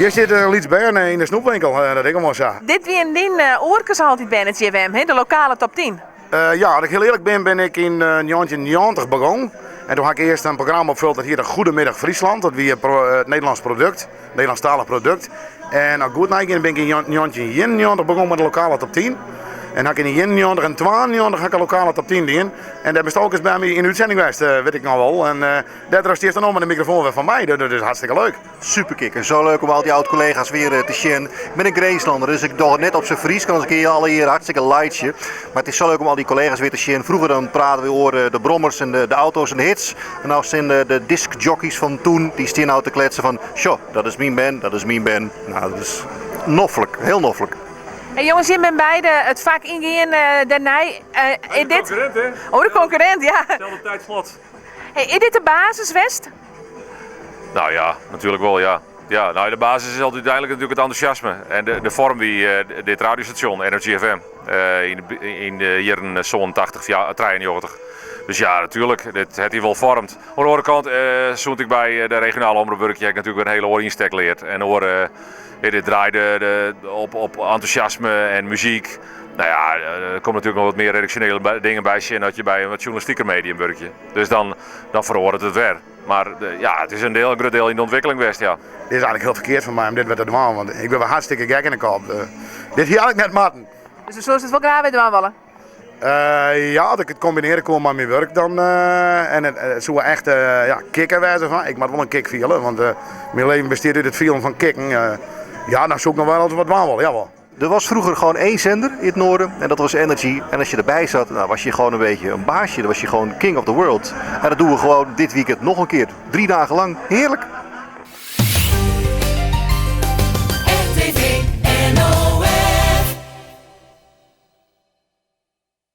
Hjir sit in lyts bern yn de snoepwinkel, dat is gewoan sa. Dit wienen dyn oerkes altyd by Enerzjy FM, hè? De lokale top 10. Ja, as ik hiel earlik bin, bin ik yn 1990 begûn. En doe ha ik earst in programma opfuld, dat hiet Goedemiddag Friesland. Dat wie it Nederlânsk produkt, Nederlânsktalich produkt. En as ik goed neigean, bin ik yn 1991 begûn mei de lokale top 10. En ha ik yn 91 en 92 ha ik in lokale top 10 dien. En dêr bist ek ris by my yn de útsending west, wit ik noch wol. En dêrtroch stiest dan no mei de mikrofoan wer foar my. Dat is hartstikke leuk. Superkick. En zo leuk om al die oud-collega's weer eh, te sjen. Ik ben een Grinslander, dus ik doe het net op zijn Fries. Kan als ik hier alle hier hartstikke laitsje. Maar het is zo leuk om al die collega's weer te zien. Vroeger dan praten we over de brommers en de, de auto's en de hits. En nou zijn de, de discjockeys van toen, die staan nou te kletsen van... Sjo, dat is mijn band, dat is mijn band. Nou, dat is noflik, heel noflik. Hey jonges, jim binne beide it fak yngean dêrnei. Uh, is dit... concurrent, hè? Oh, de concurrent, ja. Itselde tiidslot. Hey, is dit de basis west? Nou ja, natuurlijk wel, ja. Ja, nou, de basis is altijd uiteindelijk natuurlijk het enthousiasme. En de, de vorm wie uh, dit radiostation, Energy FM, uh, in, de, in de jaren zo'n 80, ja, 93. Dus ja, natuurlijk, dit het hij wel vormt. Oan de oare kant, uh, sûnt ik by de regionale omrop wurkje, ha ik natuerlik wer in hiele oare ynstek leard. En oar, dit draaide de, op, op enthousiasme en muzyk. Nou ja, der komt natuerlik noch wat mear redaksjonele dingen by sjen as je by in wat sjoernalistiker medium wurkje. Dus dan, dan feroaret it wer. Mar ja, it is in deel, in grut deel yn de ûntwikkeling west, ja. Dit is eigentlik hiel ferkeard fan my om dit wer te dwaan, want ik bin wer hartstikke gek yn de kop. Dit hie eigentlik net moatten. Dus do soest it wol graach wer dwaan wolle? Ja, as ik it kombinearje koe mei myn wurk dan en it soe echt ja, kicken wêze fan. Ik moat wol in kick fiele, want myn leven bestiet út it fielen fan kicken. Ja, dan soe ik noch wol wat dwaan wolle, jawol. Er was vroeger gewoon één zender in het noorden en dat was Energy. En als je erbij zat, nou was je gewoon een beetje een baasje. Dan was je gewoon king of the world. En dat doen we gewoon dit weekend nog een keer. 3 dagen lang. Heerlijk. RTV.